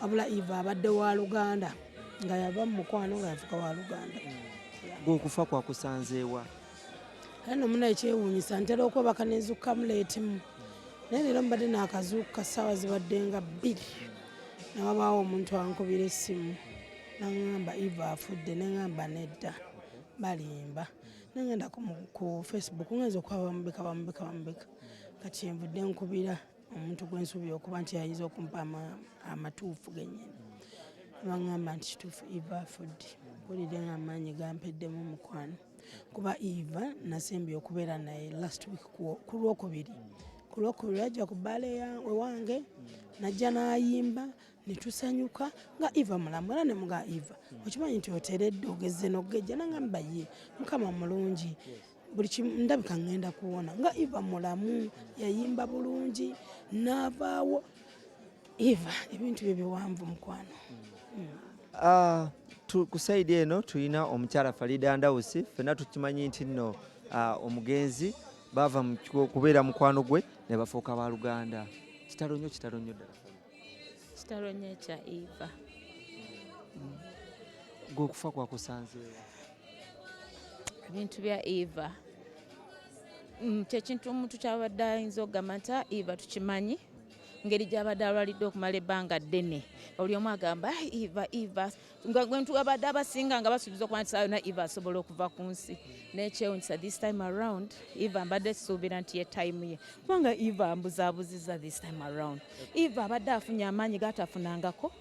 Wabula Eva abadde wa luganda, nga yava mu mukwano nga yafuka wa luganda. Gwe okufa kwakusanzeewa? Era nomuna ekyewuunyisa, ntera okwebaka nenzukkamu leetimu, naye leero mbadde naakazuukuka, ssaawa zibadde nga 2, nawabaawo omuntu ankubira essimu naŋŋamba Eva afudde. Neŋŋamba nedda, balimba. Nengenda ku Facebook, ngenza okuba bamubika, bamubika, bamubika. Kati nvudde nkubira omuntu gwensuubira okuba nti ayinza okumpa amatuufu gennyini, baŋŋamba nti kituufu, Eva afudde. Mpulire nga amaanyi gampeddemu, mukwano, kuba Eva nasembye okubeera naye last week ku Lwokubiri. Ku Lwokubiri ajja ku bbaala ewange, najja n'ayimba ne tusanyuka nga Eva mulamu. Era nemuga, "Eva, okimanyi nti oteredde, ogezze n'okugejja?" Nagamba, "Ye Mukama mulungi, buli kimu ndabika ngenda kuwona." Nga Eva mulamu, yayimba bulungi n'avaawo. Eva ebintu bye biwanvu, mukwano. Ah, ku side eno tulina omukyala Farida Ndawusi. Ffenna tukimanyi nti nno omugenzi baava mu kubeera mukwano gwe ne bafuuka baluganda. Kitalo nnyo, kitalo nnyo ddala. Kitalo nnyo ekya Eva. Gwe okufa kwakusanzeewa? Ebintu bya Eva, kyekintu omuntu kyabadde ayinza okugamba nti, "Ah, Eva tukimanyi ngeri gyabadde alwalidde okumala ebbanga ddene." Oli omu agamba, "Ah, Eva, Eva," nga gwentu abadde abasinga nga basuubiza okuba nti saa yonna Eva asobola okuva ku nsi. Nekyewunyisa, this time around Eva mbadde suubira nti ye time ye, kubanga Eva ambuzaabuziza. This time around Eva abadde afunye amaanyi gatafunangako.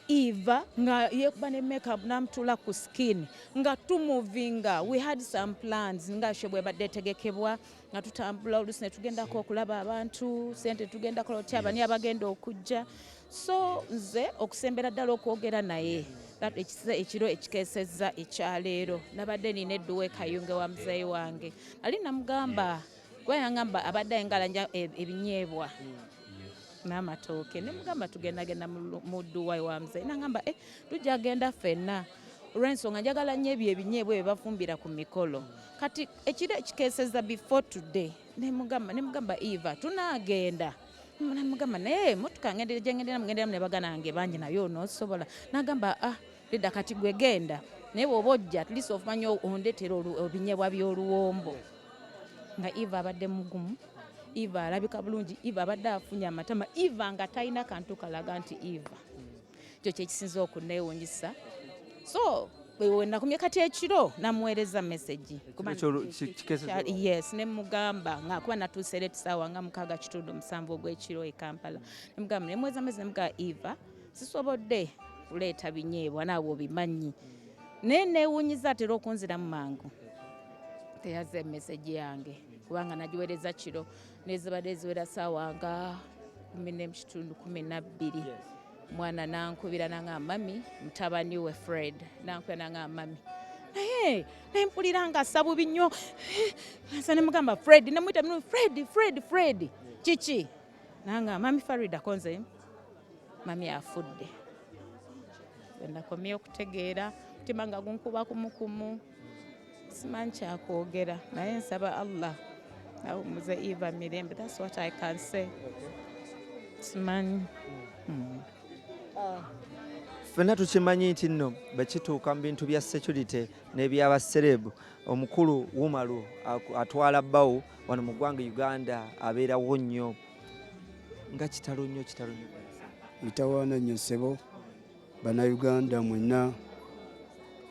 Eva nga yekuba ne makeup namutula ku skin nga tumuvinga. We had some plans nga show bwebadde etegekebwa, nga tutambula oluusi ne tugendako okulaba abantu, sente tugendako otya, abani abagenda okujja. So nze okusembera ddala okwogera naye that ekiro ekikeesezza ekyaleero, nabadde nina edduwa ekayunge wa muzeeyi wange. Nali namugamba, kuba yangamba abadde ayingalanja ebinyeebwa n'amatooke, nemugamba tugendagenda mu dduwa ewa muzeeyi. Nangamba, "Eh, tujja genda ffenna, olw'ensonga njagala nnyo ebyo ebinyeebwa ebyo bafumbira ku mikolo." Kati ekiro ekikeeseza before today, nemugamba, "Eva, tunaagenda?" Nemugamba, "Naye motoka gyengenderamu, ngenderamu ne baganda bange bangi, naye onoosobola?" Nagamba, "Ah, lidda, kati gwe genda, naye bw'oba ojja, at least ofumanya ondetera ebinyeebwa by'oluwombo." Nga Eva abadde mugumu, Eva alabika bulungi, Eva abadde afunye amatama, Eva nga talina kantu kalaga nti Eva. Ekyo kyekisinza okuneewunyisa. So wenakumye kati ekiro namuweereza message. Ekiro kikeesezza? Yes, nemugamba nga kuba natuuse late, saawa nga 6:45 ogw'ekiro e Kampala. Nemugamba, nemuweereza message, nemugamba, "Eva, sisobodde kuleeta binyeebwa, naawe obimanyi." Naye neewunyiza atera okunziramu mangu, teyaza emessage yange, kubanga nagiweereza kiro nezibadde ziwera saawa nga 10:45, 12. Mwana nankubira nanga, "Mummy," mutabani we Fred nankubira nanga, "Mummy," naye nempulira nga assa bubi nnyo. Nsa nemugamba, "Fred," nemuyita minu, "Fred, Fred, Fred, kiki?" Nanga, "Mummy, Farida konze, mummy afudde." Nakomye okutegeera, mutima nga gunkuba kumukumu, simanyi kyakwogera, naye nsaba Allah awumuze Eva mirembe. That's what I can say, simanyi. Ffenna tukimanyi nti nno bwe kituuka mu bintu bya security n'ebyaba celeb, omukulu Wumalu atwala bawo wano mu ggwanga Uganda abeerawo nnyo. Nga kitalo nnyo, kitalo nnyo. Mitawaana nnyo, ssebo. Bannayuganda mwenna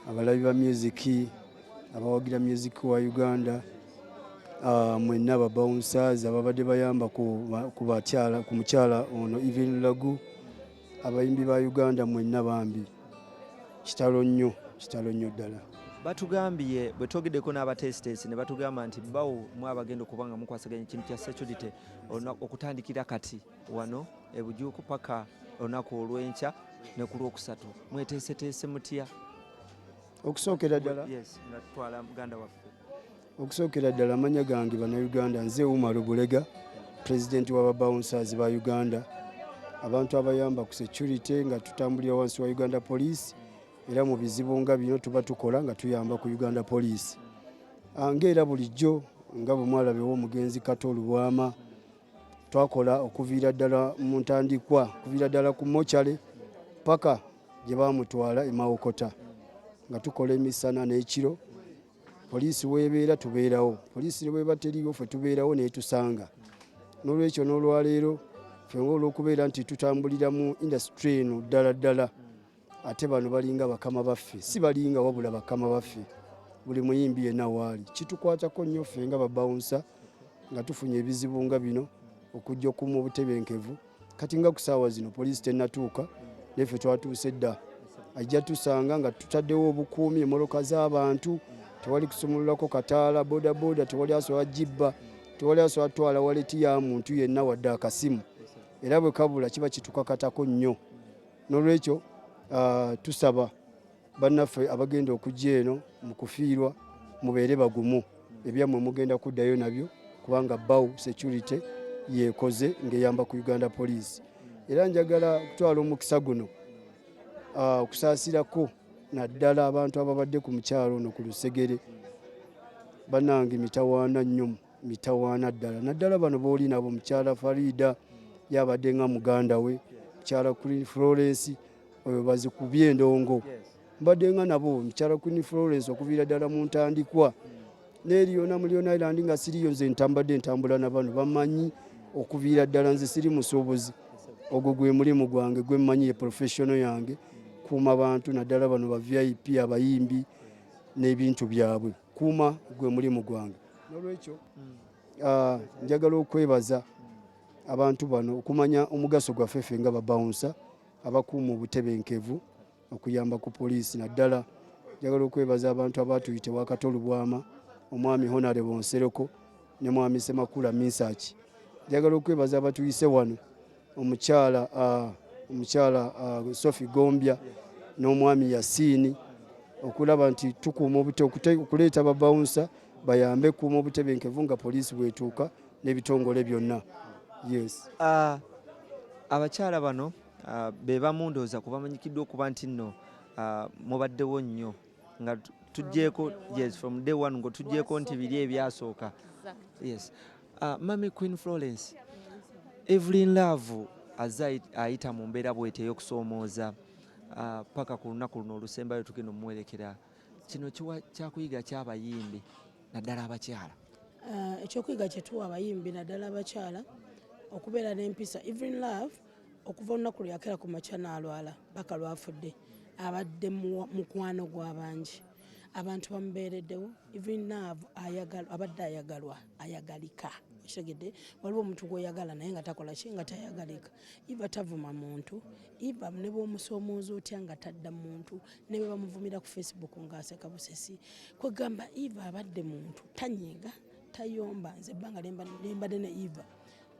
abalabi ba music, abawagira music wa Uganda, mwenna ba bouncers ababadde bayamba ku bakyala, ku mukyala ono Evelyn Lagu, abayimbi ba Uganda mwenna, bambi kitalo nnyo, kitalo nnyo ddala. Batugambye, bwe twogeddeko n'abateesiteesi, ne batugamba nti bawo mu abagenda okuba nga mukwasaganya ekintu kya security okutandikira kati wano ebujuuku paka olunaku olw'enkya ne ku Lwokusatu. Mweteeseteese mutya? Okusookera ddala, Yes, nga tutwala muganda waffe. Okusookera ddala, amanya gange, Bannayuganda, nze Umaru Bulega, pulezidenti w'ababouncers ba Uganda, abantu abayamba ku security nga tutambulira wansi wa Uganda Police. Era mu bizibu nga bino tuba tukola nga tuyamba ku Uganda Police. Ng'era bulijjo nga bwe mwalabewo omugenzi Kato Lubwama, twakola okuviira ddala mu ntandikwa, okuviira ddala ku mortuary. Paka gye baamutwala e Mawokota nga tukola emisana n'ekiro. Poliisi weebeera tubeerawo, poliisi ne bweba teriiwo ffe tubeerawo neetusanga. N'olwekyo n'olwaleero ffe ng'olwokubeera nti tutambulira mu industry eno ddala ddala, ate bano balinga bakama baffe, si balinga wabula bakama baffe. Buli muyimbi yenna waali kitukwatako nnyo ffe nga babawunsa nga tufunye ebizibu nga bino okujja okuuma obutebenkevu. Kati nga ku ssaawa zino poliisi tennatuuka, naye ffe twatuuse dda. Ajja tusanga nga tutaddewo obukuumi, emmotoka z'abantu tewali kusumululako kataala, bodaboda tewali asobola gibba, tewali asobola twala wallet ya muntu yenna wadde akasimu, era bwe kabula kiba kitukakatako nnyo. N'olwekyo tusaba bannaffe abagenda okujja eno mu kufiirwa mubeere bagumu, ebyammwe mugenda kuddayo nabyo kubanga BAO security yekoze ng'eyamba ku Uganda Police. Era njagala okutwala omukisa guno okusaasirako naddala abantu ababadde ku mukyalo ono ku lusegere. Bannange, mitawaana nnyo, mitawaana ddala, naddala bano booli nabo. Mukyala Farida yabadde nga muganda we, mukyala Queen Florence oyo bazikubye endongo, mbadde nga nabo mukyala Queen Florence okuviira ddala mu ntandikwa n'eriyona mu Leone Island nga siriyo nze ntambadde ntambula na bano bamanyi okuviira ddala. Nze siri musuubuzi, ogwo gwe mulimu gwange gwe mmanyi, ye professional yange, kuuma bantu naddala bano ba VIP, abayimbi n'ebintu byabwe. Kuuma gwe mulimu gwange. N'olwekyo njagala okwebaza abantu bano okumanya omugaso gwaffe ffe nga babawunsa abakuuma obutebenkevu okuyamba ku poliisi. Naddala njagala okwebaza abantu abatuyita ewa Kato Lubwama, omwami Honorable Nsereko ne mwami Semakula Minsaki. Njagala okwebaza abatuyise wano, omukyala Sophie Gombya n'omwami Yasiini, okulaba nti tukuuma okuleeta babawunsa bayambe kuuma obutebenkevu nga poliisi bwetuuka n'ebitongole byonna. Yes. Abakyala bano be bamu ndowooza ku bamanyikiddwa okuba nti nno mubaddewo nnyo nga tuggyeeko, yes, from day one, nga tuggyeeko nti biri ebyasooka. Yes. Mami Queen Florence, Evelyn Love azze ayita mu mbeera bwete ey'okusoomooza paka ku lunaku luno olusembayo tugenda omumuwerekera. Kino kiwa kyakuyiga ky'abayimbi naddala abakyala? Ekyokuyiga kyetuwa abayimbi naddala abakyala okubeera n'empisa. Evelyn Love okuva olunaku lwe yakera ku makya n'alwala paka lwafudde abadde mukwano gw'abangi, abantu bamubeereddewo. Evelyn Love abadde ayagalwa, ayagalika. Okitegedde? Waliwo omuntu gw'oyagala naye nga takola ki, nga tayagalika. Eva tavuma muntu. Eva ne bw'omusoomooza otya nga tadda muntu, ne bwe bamuvumira ku Facebook ng'aseka busesi. Kwegamba Eva abadde muntu tanyiiga, tayomba. Nze ebbanga lyembadde ne Eva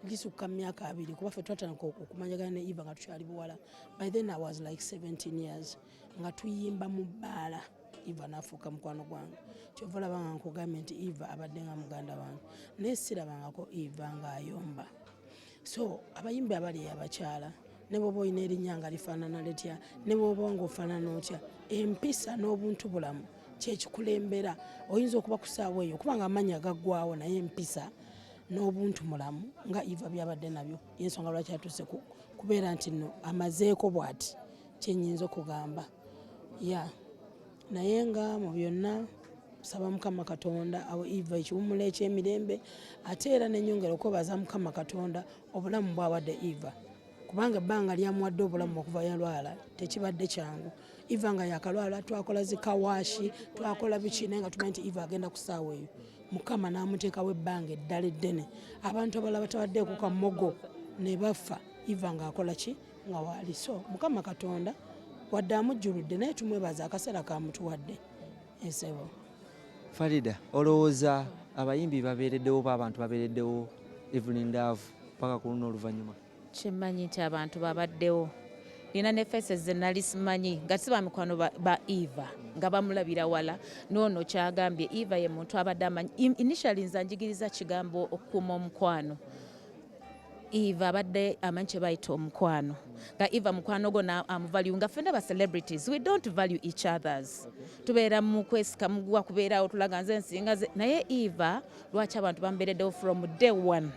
lisukka mu myaka 20, kuba ffe twatandika okumanyagana ne Eva nga tukyali buwala. By then I was like 17 years, nga tuyimba mu bbaala, Eva n'afuuka mukwano gwange. Kyova olaba nga nkugambye nti Eva abadde nga muganda wange, naye sirabangako Eva ng'ayomba. So abayimbi abali abakyala, ne bwoba olina erinnya nga lifaanana litya, ne bwoba ng'ofaanana otya, empisa n'obuntu bulamu kyekikulembera. Oyinza okuba ku ssaawa eyo kubanga amannya gaggwawo, naye empisa n'obuntu mulamu nga Eva byabadde nabyo, yensonga lwaki atuuse kubeera nti nno amazeeko bw'ati. Kyenyinza okugamba ya, naye nga mu byonna saba Mukama Katonda awo Eva ekiwummulo ekyemirembe, ate era nenyongera okwebaza Mukama Katonda obulamu bwawadde Eva, kubanga ebbanga lyamuwadde obulamu okuva yalwala tekibadde kyangu. Eva nga yakalwala twakola zi car wash, twakola biki, naye nga tumanyi nti Eva agenda ku ssaawa eyo. Mukama n'amuteekawo ebbanga eddala eddene. Abantu abalala batabaddeeko kamogo ne bafa, Eva ng'akola ki, nga waali. So Mukama Katonda wadde amujjuludde, naye tumwebaza akaseera kamutuwadde esebo. Farida, olowooza abayimbi babeereddewo oba abantu babeereddewo Evelyn Love paka ku luno oluvannyuma? Kyemmanyi nti abantu babaddewo. Nina ne faces ze nali simanyi nga si bamikwano ba Eva, nga bamulabira wala. Noono kyagambye, Eva ye muntu abadde amanyi. Initially nze anjigiriza kigambo okukuuma omukwano. Eva abadde amanyi kye bayita omukwano, nga Eva mukwano gwo amuvalue, nga ffenna ba celebrities we don't value each others, tubeera mu kwesika muguwa, kubeerawo tulaga nze nsinga naye Eva lwaki abantu bamubeereddewo from day one.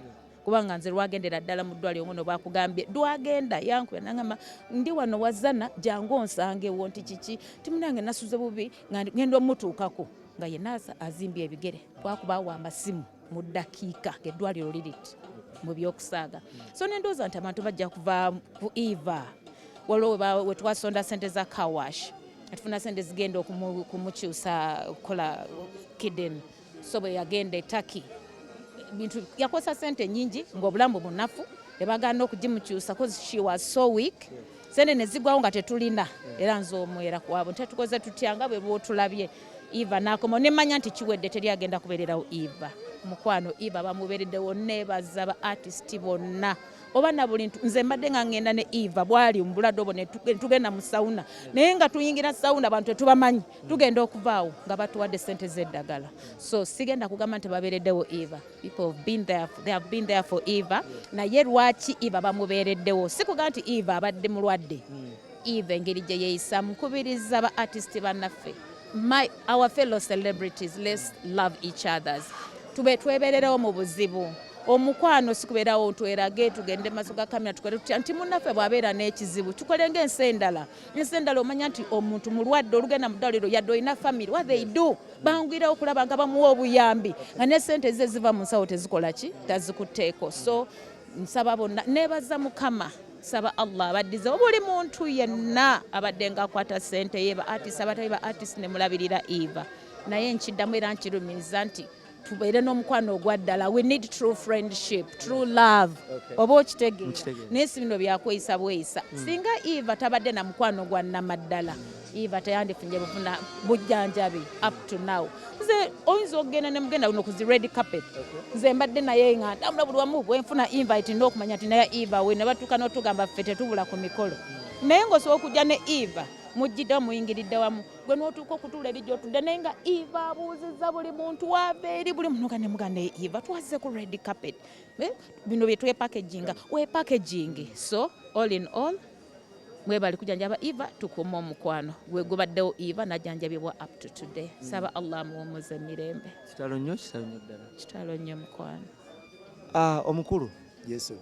Kubanga nze lwagendera ddala mu ddwaliro ngono bakugambye lwagenda yankubira nangamba ndi wano wazana, jangu onsangewo. Nti kiki? Timunange nasuze bubi nga ngenda omutuukako nga yenna azimbye ebigere. Twakubawo amasimu mu ddakiika ng'eddwaliro liriti mu byokusaaga. So nendowooza nti abantu bajja kuva ku Eva. Waliwo we twasonda sente za car wash, tufuna sente zigenda kumukyusa kukola kidney. So bwe yagenda e Turkey, bintu yakozesa sente nyingi ng'obulamu bunafu, ebagaana okugimukyusa cause she was so weak. Sente ne zigwawo nga tetulina. Era nze omwera kwabwe ntetukoze tutya nga bwe bwotulabye Eva n'akoma nemanya nti kiwedde, teri agenda kubeererawo Eva. Mukwano Eva bamubeereddewo. Neebaza ba artist bonna oba na buli ntu. Nze mbadde nga ngenda ne Eva bwali mu bulwadde obwo ne tugenda mu sauna, naye nga tuyingira sauna abantu tetubamanyi, tugenda okuvaawo nga batuwadde sente z'eddagala. So sigenda kugamba nti babeereddewo Eva. People have been there, they have been there for Eva. Naye lwaki Eva bamubeereddewo? Si kugamba nti Eva abadde mulwadde. Eva engeri gye yeeyisa, mukubiriza ba artist bannaffe, our fellow celebrities, let's love each others, tube twebeererewo mu buzibu. Omukwano si kubeerawo twerage tugende maaso ga kamera tukole tutya nti munnaffe bw'abeera n'ekizibu tukole ng'ensi endala. Ensi endala omanya nti omuntu mulwadde, olugenda mu ddwaliro, yadde olina family, what they do, bangwirawo okulaba nga bamuwa obuyambi nga ne sente ze ziva mu nsawo tezikola ki, tazikutteeko. So nsaba bonna, neebaza Mukama, saba Allah abaddizewo buli muntu yenna abadde ng'akwata ssente ye, ba artist, abatali ba artist, ne mulabirira Eva. Naye nkiddamu era nkirumiriza nti tubeere n'omukwano ogwa ddala. We need true friendship, true love. Oba okitegeera? Nkitegeera. Naye si bino byakweyisa bweyisa. Singa Eva tabadde na mukwano gwa nnamaddala, Eva teyandifunye bufuna bujjanjabi up to now. Nze oyinza okugenda ne mugenda kuno ku zi red carpet, nze mbadde naye nga ntambula buli wamu. Bwenfuna invite n'okumanya nti naye Eva we ne batuuka n'otugamba ffe tetubula ku mikolo, naye ng'osobola okujja ne Eva mujjiddewo muyingiridde wamu, gwe n'otuuka okutuula eri gy'otudde, naye nga Eva abuuzizza buli muntu waava eri buli muntu nga ne mugamba naye Eva twazze ku red carpet. Eh, bino bye twepackaginga, wepackaging. So all in all, mwebali kujanjaba Eva, tukuuma omukwano gwe gubaddewo. Eva najjanjabibwa up to today. Saba Allah amuwummuze emirembe. Kitalo nnyo, kitalo nnyo ddala. Kitalo nnyo, mukwano. Ah, omukulu. Yes, sir.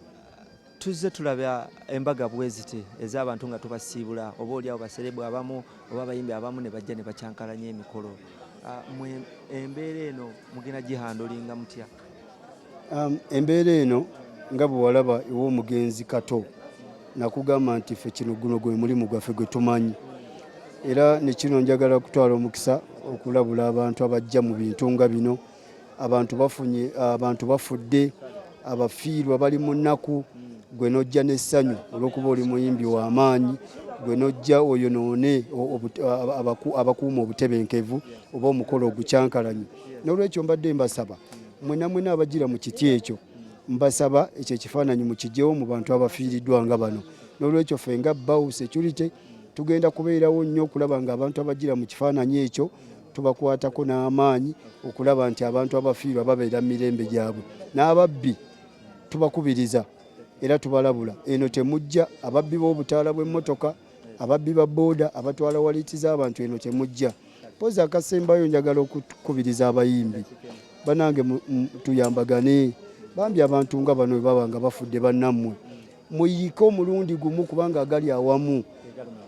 Tuzze tulaba embaga bwe ziti ez'abantu nga tubasiibula, oba oliawo ba celeb abamu oba abayimbi abamu ne bajja ne bakyankalanya emikolo. Ah, mwe embeera eno mugenda gihandlinga mutya? Embeera eno nga bwe walaba ew'omugenzi Kato, nakugamba nti ffe kino guno gwe mulimu gwaffe gwe tumanyi. Era ne kino njagala kutwala omukisa okulabula abantu abajja mu bintu nga bino. Abantu bafunye, abantu bafudde, abafiirwa bali mu nnaku, gwe n'ojja n'essanyu olw'okuba oli muyimbi w'amaanyi, gwe n'ojja oyonoone abakuuma obutebenkevu oba omukolo ogukyankalanye. N'olwekyo mbadde mbasaba mwena mwena abagira mu kiti ekyo, mbasaba ekyo ekifaananyi mukigyewo mu bantu abafiiriddwa nga bano. N'olwekyo ffe nga BAO Security tugenda kubeerawo nnyo okulaba nga abantu abagira mu kifaananyi ekyo tubakwatako n'amaanyi okulaba nti abantu abafiirwa babeera mu mirembe gyabwe. N'ababbi tubakubiriza era tubalabula, eno temujja. Ababbi b'obutaala bw'emmotoka, ababbi ba booda, abatwala wallet z'abantu, eno temujja. Pozi akasembayo, njagala okukubiriza abayimbi banange tuyambagane bambi. Abantu nga bano bwe baba nga bafudde bannammwe, muyiike omulundi gumu, kubanga agali awamu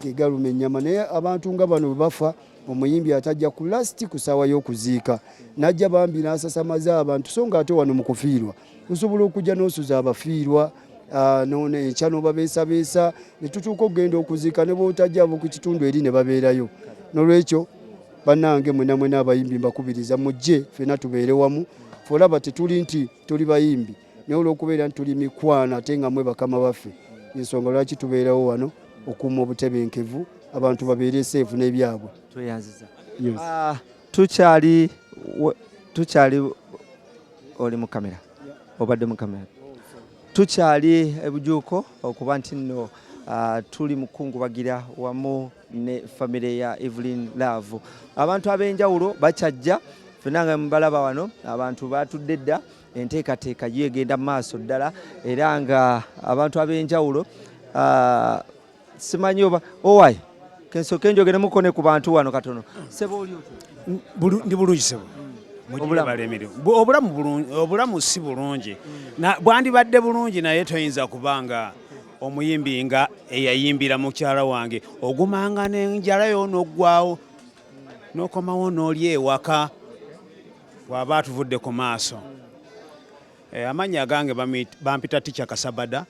gegaluma ennyama. Naye abantu nga bano bwe bafa, omuyimbi atajja ku last ku ssaawa y'okuziika najja bambi n'asasamaza abantu, so nga ate wano mu kufiirwa osobola okujja n'osuza abafiirwa, enkya n'obabeesabeesa ne tutuuka okugenda okuziika, ne bw'otajja abo ku kitundu eri ne babeerayo. N'olwekyo bannange mwena mwena abayimbi mbakubiriza mujje ffenna tubeere wamu. Fe olaba tetuli nti tuli bayimbi, naye olw'okubeera nti tuli mikwano ate nga mwe bakama baffe, ensonga lwaki tubeerawo wano okuuma obutebenkevu, abantu babeere safe n'ebyabwe. Tweyanziza. Yes. Ah, tukyali oli mu kamera, obadde mu kamera. Tukyali ebujuuko okuba nti nno tuli mu kukungubagira wamu ne famire ya Evelyn Love. Abantu ab'enjawulo bakyajja, ffenna nga mubalaba wano abantu batudde dda, enteekateeka yo egenda mu maaso ddala, era nga abantu ab'enjawulo, simanyi oba owai kensooke njogeremuko ne ku bantu wano katono. Sebo, oli otya? Ndi bulungi sebo. Obulamu. Emirimu. Obulamu bulungi, obulamu si bulungi. Bwandibadde bulungi, naye toyinza kubanga omuyimbi nga eyayimbira mukyala wange ogumanga n'enjala yo n'oggwawo n'okomawo n'oli ewaka bw'aba atuvudde ku maaso. Amannya agange bampita Ticha Kasabada.